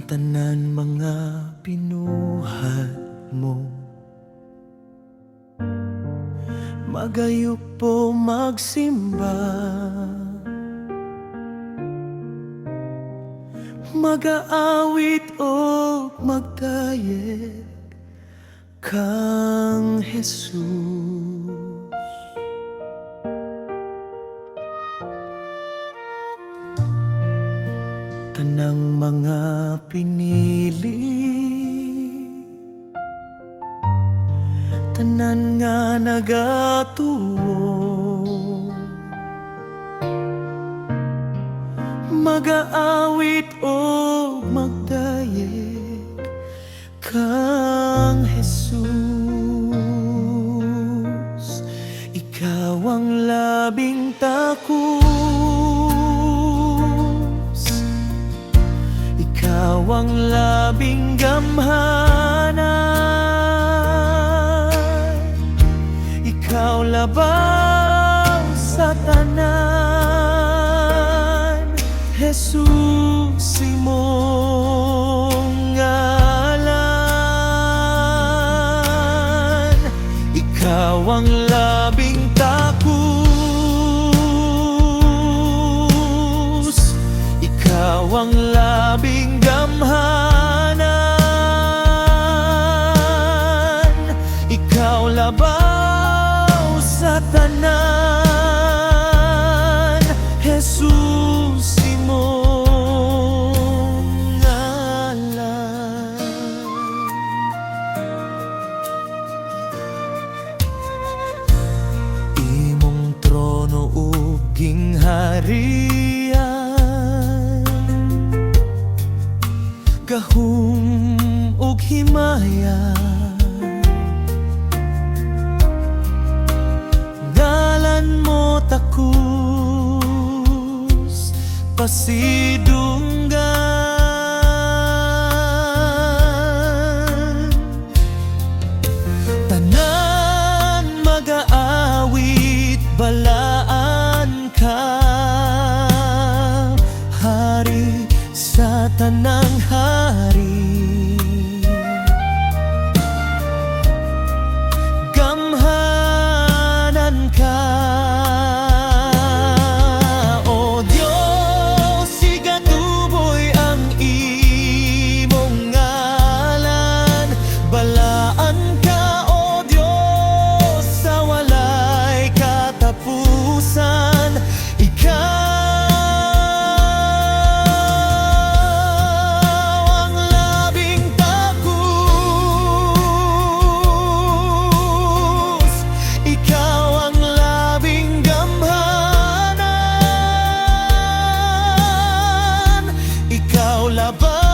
Tanan mga binuhat mo magayupo, magsimba, magaawit o magdayeg kang Jesus. Tanang mga pinili, tanan nga nagatuo, magaawit o magdayeg kang Jesus. Ikaw ang labing takos, ikaw ang labing gamhanan, ikaw labaw sa tanan. Jesus, imong ngalan. Ikaw ang labing takos, ikaw ang labing gamhanan, ikaw labaw sa tanan. Jesus, imong ngalan. Imong trono ug gingharian, gahom ug himaya. Ngalan mo takos pasidunggan. Tanan magaawit, balaan ka, hari sa tanang hari. Gamhanan ka, O Diyos, igatuboy ang imong ngalan. Balaan ka, O Diyos, sa walay katapusan. Ikaw ang labing takos, ikaw ang labing gamhanan, ikaw labaw